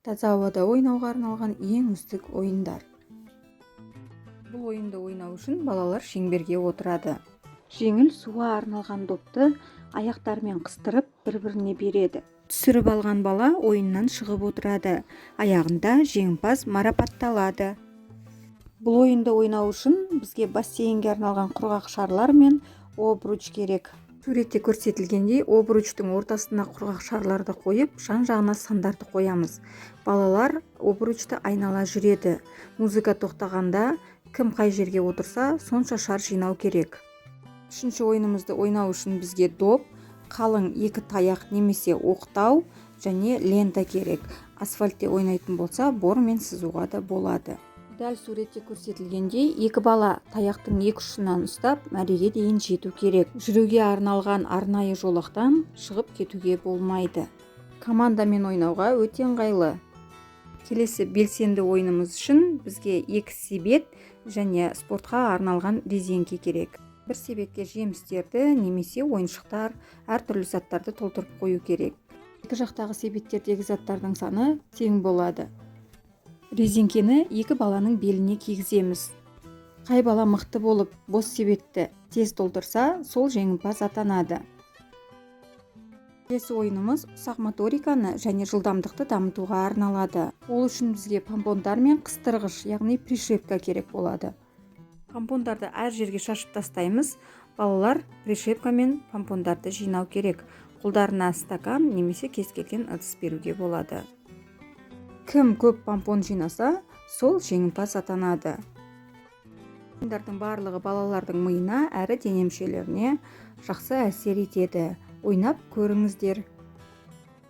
Таза ауада ойнауға арналған ең үздік ойындар. Бұл ойынды ойнау үшін балалар шеңберге отырады. Жеңіл суға арналған допты аяқтарымен қыстырып, бір-біріне береді. Түсіріп алған бала ойыннан шығып отырады. Аяғында жеңімпаз марапатталады. Бұл ойынды ойнау үшін бізге бассейнге арналған құрғақ шарлар мен обруч керек. Суретте көрсетілгендей, обручтың ортасына құрғақ шарларды қойып, жан-жағына сандарды қоямыз. Балалар обручты айнала жүреді. Музыка тоқтағанда кім қай жерге отырса, сонша шар жинау керек. Үшінші ойынымызды ойнау үшін бізге доп, қалың екі таяқ немесе оқтау және лента керек. Асфальтте ойнайтын болса, бормен сызуға да болады. Дәл суретте көрсетілгендей, екі бала таяқтың екі ұшынан ұстап, мәреге дейін жету керек. Жүруге арналған арнайы жолақтан шығып кетуге болмайды. Командамен ойнауға өте ыңғайлы. Келесі белсенді ойынымыз үшін бізге екі себет және спортқа арналған резеңке керек. Бір себетке жемістерді немесе ойыншықтар, әртүрлі заттарды толтырып қою керек. Екі жақтағы себеттердегі заттардың саны тең болады. Резеңкені екі баланың беліне кигіземіз. Қай бала мықты болып, бос себетті тез толтырса, сол жеңімпаз атанады. Келесі ойынымыз ұсақ моториканы және жылдамдықты дамытуға арналады. Ол үшін бізге помпондар мен қыстырғыш, яғни пришивка керек болады. Помпондарды әр жерге шашып тастаймыз. Балалар пришивкамен помпондарды жинау керек. Қолдарына стакан немесе кез келген ыдыс беруге болады. Кім көп помпон жинаса, сол жеңімпаз атанады. Ойындардың барлығы балалардың миына әрі дене мүшелеріне жақсы әсер етеді. Ойнап көріңіздер.